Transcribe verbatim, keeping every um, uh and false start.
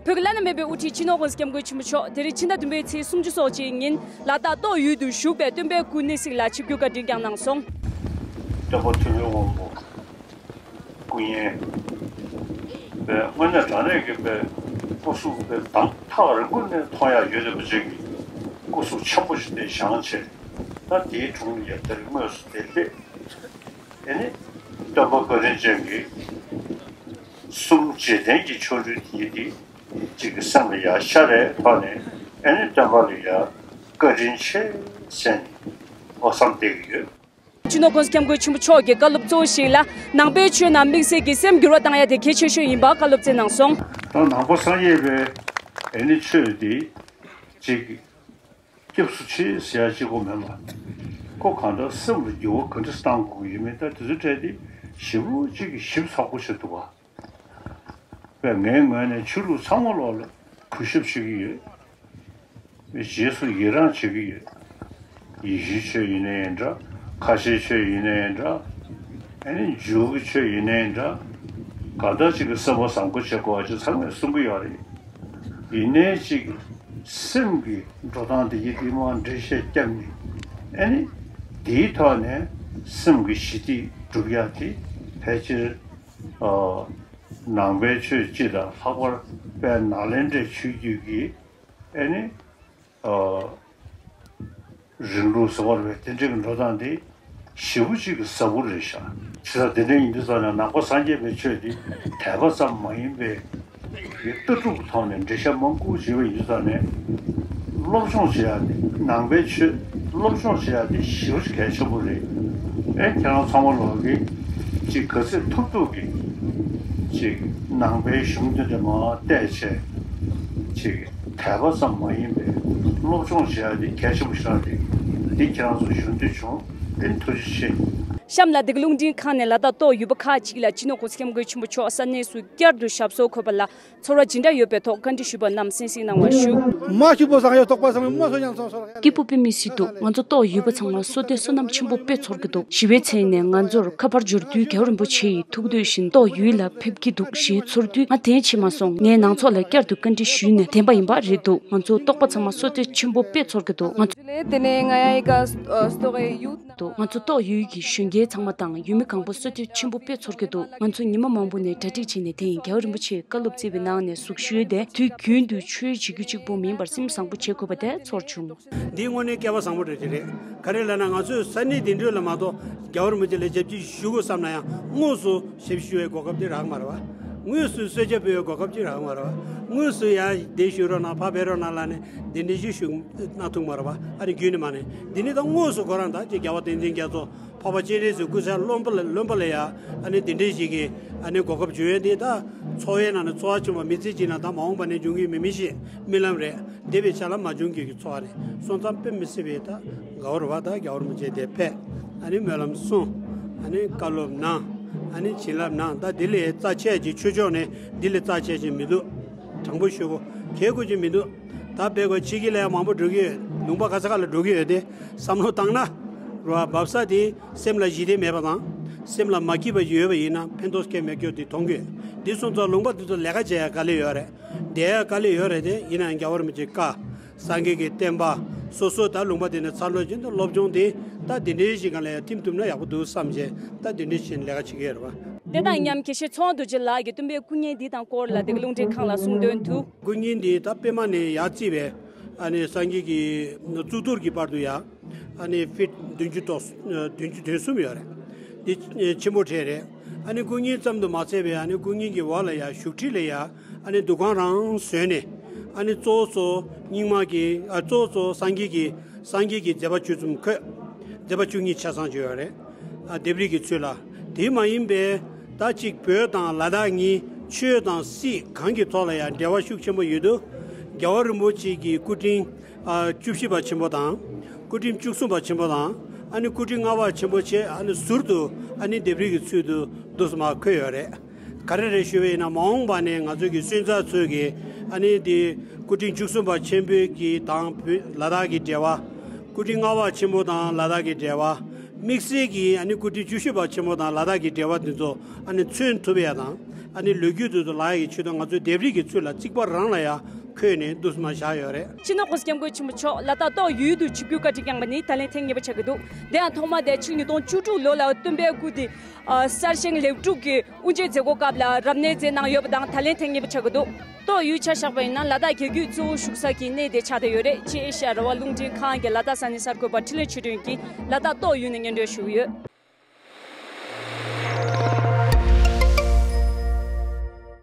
བོད་ཀྱི་བླ་ན་མེད་པའི་དབུ་ཁྲིད་སྤྱི་ནོར་༸གོང་ས་༸སྐྱབས་མགོན་ཆེན་པོ་མཆོག་དེ་རིང་ཕྱི་ཟླ་བདུན་པའི་ཚེས་སུམ་ཅུ་སོ་གཅིག་ཉིན་ལ་དྭགས་ཏོག་ཡུལ་དུ་བཞུགས་པའི་སྟོན་པའི་སྐུ་གནས་གཟིགས་ལ་ཆིབས་བསྒྱུར་བཀའ་དྲིན་བསྐྱངས་གནང་སོང་། སྟོན་པ་ཐུབ་པའི་དབང་པོ་སྐུ་བརྙན་པའི་དངོས་གནས་དྲང་གནས་ཀྱི་པའི་སྐུ་གཟུགས་པའི་གདངས་ཐག་རིང་པོ་ནས་མཐོང་ཡག་ཡོད་པ་ཅིག་གི་སྐུ་གཟུགས་ཆེན་པོ་ཞིག་དེ་བཞེངས་བྱས། ད་དེའི་དྲུང་ལ་ཡ་དེར་དངོས་སུ་དེ་སླེབས། ཨེ་ནི། སྟོན་པ་བཀའ་དྲིན་ཅན་གྱི་གསུམ་རྗེས་དྲན་གྱི་ཆོ་འཕྲུལ་དེ་དེ་གཅིག་གི་སེམས་ལ་ཡ་ཤར་རེ་ཐོག་ནས། ཨེ་ནི་སྟོན་པ་ལ་ཡ་བཀའ་དྲིན་ཆེ་ཟེར་ནས་ཨོ་བསམ་བསྡད་ཀྱི་ཡོད། སྤྱི་ནོར་༸གོང་ས་༸སྐྱབས་མགོན་ཆེན་པོ་མཆོག་གི་བཀའ་སློབ་གཙོ་བོ་ཞིག་ལ་ནང་པའི་ཆོས་རྣམས་དམིགས་བསལ་གྱི་སེམས་འགྱུར་བ་བཏང་ཡ་དེ་གལ་ཆེ་ཤོས་ཡིན་པ་བཀའ་སློབ་སྩལ་གནང་སོང་། ད་ནང་པ་སངས་རྒྱས་པའི་ཨེ་ནི་ཆོས་དེ་གཅིག་སྐྱབས་སུ་མཆི་ཟེར་ཡ་གཅིག་པོ་མིན་པ། ཁོ་གང་ལྟར་སེམས་ལ་འགྱུར་བ་ག་འདྲ་བཏང་དགོས་ཀྱི་ཡོད་མེད། ད་དེ་ཚོའི་གྲས་དེ་ཞིབ་པོ་གཅིག་གིས་ཞིབ་ཚགས་པོ་བྱེད་ཐུབ་པ། པས་ངའི་ངོས་ནས་ཆོས་ལུགས་ཚང་མ་ལོག་ལ་གུས་ཞབས་བྱེད་ཀྱི་ཡོད། རྗེས་སུ་ཡི་རང་བྱེད་ཀྱི་ཡོད། ཡེ་ཤུའི་ཆོས་ཡིན་ནའི་འདྲ། ཁ་ཆེའི་ཆོས་ཡིན་ནའི་འདྲ། ཨ་ནི་འཇུ་གི་ཆོས་ཡིན་ནའི་འདྲ། ག་འདྲ་ཅིག་གི་བསམ་པ་བཟང་པོ་བྱེད་དགོས་པ་ཅིག་ཚང་མས་གསུང་གི་ཡོད་རེད། ཡིན་ནའི་ཅིག་སེམས་ཀྱི་འགྲོ་སྟངས་དེ་གི་དེ་མ་འགྲེལ་བཤད་བརྒྱབ་ནས། ཨ་ནི་དེའི་ཐོག་ནས་སེམས་ཀྱི་ཞི་བདེ་སྒྲུབ་ཡག་དེ་ཕལ་ཆེར་ཨ་ནང་པའི་ཆོས་སྤྱི་དང་ལྷག་པར་དཔལ་ནཱ་ལེནྡྲའི་ཆོས་བརྒྱུད་ཀྱི་ཨེ་ནི་ཨ་རིང་ལུགས་ཟེར་བ་རེད་པས། དེ་འདྲའི་གི་འགྲོ་སྟངས་དེ་ཞེ་པོ་ཅིག་གི་ཟབ་པོ་རེད་ཤག་བྱས་ཙང་དེ་འདྲ་ཡིན་དུས་ཙང་ནས་ནང་པ་སངས་རྒྱས་པའི་ཆོས་དེ་དད་པ་ཙམ་མ་ཡིན་པའི་ལྟ་གྲུབ་ཀྱི་ཐོག་ནས་འགྲེལ་བཤད་མང་པོ་བྱས་པ་ཡིན་དུས་ཙང་ནས། སློབ་སྦྱོང་བྱེད་ཡག་དེ་ནང་པའི་ཆོས་སློབ་སྦྱོང་བྱེད་ཡག་དེ་ཞེ་པོ་ཅིག་གལ་ཆེན་པོ་རེད། ཨེ་ཁྱེད་རང་ཚང་མ་ལོག་གིས་ཅིག་ག་ཚོད་ཐུབ་ཐུབ་ཀྱིས་ཅིག་ནང་པའི་གཞུང་དེ་འདྲ་མར་བལྟས་བྱས་ཅིག་དད་པ་ཙམ་མ་ཡིན་པའི་སློབ་སྦྱོང་བྱེད་ཡག་དེ་གལ་ཆེན་པོ་ཞིག་རེད། འདི་ཁྱེད་རང་ཚོ་ཞུ་འདོད་བྱུང་། ཨེ་ཐུགས་རྗེ་ཆེ། གཤམ་ལ་བདེ་སྐྱིད་རླུང་འཕྲིན་ཁང་ནས་ལ་དྭགས་ཏོག་ཡུལ་པ་ཁག་ཅིག་ལ་སྤྱི་ནོར་༸གོང་ས་༸སྐྱབས་མགོན་ཆེན་པོ་མཆོག་ས་གནས་སུ་བསྐྱར་དུ་ཞབས་སོར་འཁོད་པ་ལ་ཚོར་བ་ཇི་འདྲ་ཡོད་པའི་ཐོག་བཀའ་འདྲི་ཞུས་པ་རྣམས་གསན་གཟིགས་གནང་བར་ཞུ། མ་ཞུ་པོ་བཟང་ཡོད་དོགས་པ་བཟང་ཡོད་མ་སོ་ཡང་སོང་སོ། སྐྱིད་པོ་དཔེ་མི་སྲིད་འདུག་ང་ཚོ་ཏོག་ཡུལ་པ་ཚང་མ་བསོད་བདེ་བསོད་ནམས་ཆེན་པོ་དཔེ་ཚོར་གྱི་འདུག་ཞི་བའི་ཚལ་ནས་ང་ཚོར་ཁ་པར་འབྱོར་དུས་རྒྱལ་བ་རིན་པོ་ཆེ་ཡི་ཐུགས་འདོད་བཞིན་ཏོག་ཡུལ་ལ་ཕེབས་ཀྱི་འདུག་ཞེས་ཚོར་དུས། ང་དེ་ཕྱིན་མ་སོང་། ངས་ནང་ཚོགས་ལ་བསྐྱར་དུ་བཀའ་འདྲི་ཞུས་ནས་བདེན་པ་ཡིན་པ་རེད་འདུག་ང་ཚོ་ཏོག་པ་ཚང་མ་བསོད་བདེ་ཆེན་པོ་དཔེ་ཚོར་གྱི་འདུག་ང་ཚོ། དེ་ནས་ང་ཡང་ཡི་ག་སྟོ་རེ་ཡུ། འདུག་ང་ཚོ་ཏོག་ཡུལ་གྱི་གཞོན་སྐྱེས་ཚང་མ་དང་ཡུལ་མི་གང་པོ་བསོད་བདེ་ཆེན་པོ་དཔེ་ཚོར་གྱི་འདུག་ང་ཚོ་ཉི་མ་མང་པོ་ནས་གྲ་སྒྲིག་བྱས་ནས་དེ་ཡིན་རྒྱལ་བ་རིན་པོ་ཆེས་བཀའ་སློབ་སྩལ་བའི་ནང་ནས་གཟུགས་ཞུས་ཏེ་དུས་རྒྱུན་དུ་ཆོས་བྱེད་རྒྱུ་གཅིག་པོ་མིན་པར་སེམས་བཟང་པོ་བྱེད་དགོས་པ་དེ་ཚོར་བྱུང་། འདི་དངོས་གནས་སྐལ་བ་བཟང་པོ་རེད་ཀྱི་རེད། ག་རེ་ལབ་ན་ང་ཚོས་ས་གནས་འདི་འདྲ་ལ་མ་གཏོགས་རྒྱལ་བ་རིན་པོ་ཆེ་ལ་ཞབས་ཕྱི་ཞུ་དགོས་བསམ་ན་ཡང་དངོས་སུ་ཞབས་ཕྱི་ཞུ་བའི་གོ་སྐབས་ཅིག་རག་མ་རེད་བ། དངོས་སུ་གསོལ་ཇ་ཕུལ་བའི་གོ་སྐབས་ཅིག་རག་མ་རེད་བ། དངོས་སུ་ཡ་འདི་ཞུ་རོགས་གནང་ཕར་ཕེབས་རོགས་གནང་ལབ་ནས་འདི་འདྲ་ཞིག་ཞུ་གནང་ཐུབ་མ་རེད་བ། ཨ་ནི་རྒྱུན་ནས་མ་ནས་འདི་ནི་ད་དངོས་སུ་ཁོ་རང་ད་ཅིག་རྒྱལ་བ་བསྟན་འཛིན་རྒྱ་མཚོ་འཕགས་པ་སྤྱན་རས་གཟིགས་སྐུ་ཚེ་བློན་པོ་ལ་བློན་པོ་ལ་ཡ་ཨ་ནི་འདི་འདྲ་ཞིག་གི་ཨ་ནི་གོ་སྐབས་བྱུང་ཡས་འདི་ད་འཚོ་བའི་ནང་ནས་འཚོ་བ་ཆུང་བ་མི་ཚེ་གཅིག་ན་ད་མ་འོངས་པ་ནས་འབྱུང་གི་མི་མི་ཤེས་རྨི་ལམ་རེད། འདས་པའི་ཆ་ལ་མ་བྱུང་རྒྱུ་གི་འཚོ་བ་རེད། སོང་ཙང་དཔེ་མི་སྲིད་པའི་ད་དགའ་བོ་རེད་བ། ད་རྒྱལ་བ་རིན་པོ་ཆེ་དེ་ཕེབས། ཨ་ནི་སྨོན་ལམ་གསུངས། ཨ་ནི་བཀའ་སློབ་གནང་། ཨ་ནི་བྱིན་རླབས་གནང་། ད་འདི་ལས་རྩ་ཆེ་ཅིག་ཆོས་ཕྱོགས་ནས་འདི་ལས་རྩ་ཆེ་ཅིག་མི་འདུག་དྲང་པོ་ཞུ་གོ་གལ་དགོས་ཅིག་མི་འདུག་ད་དཔེ་གོ་ཕྱི་རྒྱལ་ལ་ཡང་མང་པོ་འགྲོ་གི་ཡོད། ལུང་པ་ག་ས་ག་ལ་འགྲོ་གི་ཡོད་དེ་བསམ་བློ་བཏང་ན་རེད་བ། འབབ་ས་དེ་སེམས་ལ་ཞི་བདེ་མེད་པ་དང་སེམས་ལ་མ་སྐྱིད་པ་ཡོད་པ་ཡིན་ན་ཕན་ཐོགས་སྐྱེ་མེད་རྒྱུ་དེ་མཐོང་གི་ཡོད། འདི་སོང་ཙང་ལུང་པ་འདི་ཚོ་ལས་ཀ་བྱེད་ཡ་དཀའ་ལས་ཡོད་རེད། བསྡད་ཡ་དཀའ་ལས་ཡོད་རེད་དེ། ཡིན་ནའང་རྒྱལ་བ་རིན་པོ་ཆེའི་བཀའ། སངས་རྒྱས་ཀྱི་བསྟན་པ། སོ་སོ་ད་ལུང་པ་དེ་ནས་འཚར་ལོངས་བྱས་ཏེ་སློབ་སྦྱོང་དེ་ད་དེ་འདྲའི་ཞིག་སྒང་ལ་ཡང་ཐིམ་ཐུབ་ན་ཡག་པོ་འདུག་བསམ་བྱས་ད་དེ་འདྲའི་ཞིག་ལས་ཀ་བྱེད་ཀྱི་ཡོད་རེད་བ། དེ་དང་མཉམ་དགེ་བཤེས་ཚོགས་དབང་རྡོ་རྗེ་ལགས་ཀྱིས་བསྟན་པའི་སྐུ་བརྙན་འདི་དང་སྐོར་ལ་བདེ་སྐྱིད་རླུང་འཕྲིན་ཁང་ལ་གསུངས་དོན་དུ། སྐུ་བརྙན་འདི་ད་པད་མ་ནས་ཡར་བརྩིས་པའི་ཨ་ནི་སངས་རྒྱས་ཀྱི་གཙུག་ཏོར་གྱི་བར་དུ་ཡ། ཨ་ནི་ཕིཊ་བདུན་ཅུ་དོ་བདུན་ཅུ་དོན་གསུམ་ཡོད་རེད། འདི་ཆེན་པོ་གྲས་རེད། ཨ་ནི་སྐུ་བརྙན་ཙམ་དུ་མ་ཚད་པའི་ཨ་ནི་སྐུ་བརྙན་གྱི་འོག་ལ་ཡ་བཞུགས་ཁྲི་ལ་ཡ་ཨ་ནི་འདུ་ཁང་རང་བཟོས་ནས། ཨ་ནི་གཙོ་བོ་གཙོ་རྙིང་མ་གི་ཨ་གཙོ་བོ་གཙོ་སངས་རྒྱས་ཀྱི་སངས་རྒྱས་ཀྱི་མཛད་པ་བཅུ་གསུམ་འཁོད། མཛད་པ་བཅུ་གཉིས་ཆ་ཚང་ཅིག་ཡོད་རེད། ཨ་ལྡེབས་རིས་ཀྱི་ཚུལ་ལ། དེ་མ་ཡིན་པའི་ད་ཅིག་བོད་དང་ལ་དྭགས་གཉིས་ཆོས་དང་སྲིད་གང་གི་ཐོག་ལ་ཡང་འབྲེལ་བ་ཤུགས་ཆེན་པོ་ཡོད་དུས། རྒྱལ་བ་རིན་པོ་ཆེ་གི་སྐུ་ཕྲེང་ཨ་བཅུ་བཞི་པ་ཆེན་པོ་དང་། སྐུ་ཕྲེང་བཅུ་གསུམ་པ་ཆེན་པོ་དང་། ཨ་ནི་སྐུ་ཕྲེང་ལྔ་པ་ཆེན་པོ་བཅས་ཨ་ནི་ཟུར་དུ་ཨ་ནི་ལྡེབས་རིས་ཀྱི་ཚུལ་དུ་འདུག་སེ་མར་འཁོད་ཡོད་རེད། ག་རེ་རེད་ཞུས་པ་ཡིན་ན་མ་འོངས་པ་ནས་ང་ཚོ་གི་སོན་རྩ་ཚོས་ཀྱི་ཨ་ནི་དེ་སྐུ་ཕྲེང་བཅུ་གསུམ་པ་ཆེན་པོའི་གི་དང་བོད་ལ་དྭགས་ཀྱི་འབྲེལ་བ། སྐུ་ཕྲེང་ལྔ་པ་ཆེན་པོ་དང་ལ་དྭགས་ཀྱི་འབྲེལ་བ། དམིགས་བསལ་གྱི་ཨ་ནི་སྐུ་ཕྲེང་བཅུ་བཞི་པ་ཆེན་པོ་དང་ལ་དྭགས་ཀྱི་འབྲེལ་བ་འདི་ཚོ་ཨ་ནི་མཚོན་ཐུབ་ཡ་དང་ ཨ་ནི་ལོ་རྒྱུས་དེ་ཚོ་ལབ་ཡག་གི་ཆེད་དུ་ང་ཚོའི་ལྡེབས་རིས་ཀྱི་ཚུལ་ལ་རྩིག་པ་རང་ལ་ཡང་འཁོད་ནས་འདུག་སེ་མར་བཞག་ཡོད་རེད། སྤྱི་ནོར་༸གོང་ས་༸སྐྱབས་མགོན་ཆེན་པོ་མཆོག་ལ་དྭགས་ཏོག་ཡུལ་དུ་ཆིབས་བསྒྱུར་བཀའ་དྲིན་བསྐྱངས་པ་ནི་ད་ལན་ཐེངས་གཉིས་པ་ཆགས་ཀྱི་འདུག་དེ་ཡང་ཐོག་མ་དེ་ཕྱི་ལོ་ཉིས་སྟོང་བཅུ་དྲུག་ལོ་ལ་སྟོན་པའི་སྐུ་དེ་ཨ་གསར་བཞེངས་ལེགས་གྲུབ་ཀྱི་དབུ་འབྱེད་མཛད་སྒོ་སྐབས་ལ་རབ་གནས་མཛད་གནང་ཡོད་པ་དང་ད་ལན་ཐེངས་གཉིས་པ་ཆགས་ཀྱི་འདུག་ཏོག་ཡུལ་ཆ་བཞག་པ་ཡིན་ན་ལ་དྭགས་རྒྱལ་རྒྱུད་གཙོ་བོ་བཞུགས་ས་ཀྱི་གནས་དེ་ཆགས་བསྡད་ཡོད་རེད། ཅེས་ཨེ་ཤ་ཡ་རང་དབང་རླུང་འཕྲིན་ཁང་གི་ལ་དྭགས་ས་གནས་གསར་འགོད་པ་འཕྲིན་ལས་ཆོས་སྒྲོན་གྱིས་ལ་དྭགས་ཏོག་ཡུལ་ནས་སྙན་སྒྲོན་ཞུས་ཡོད།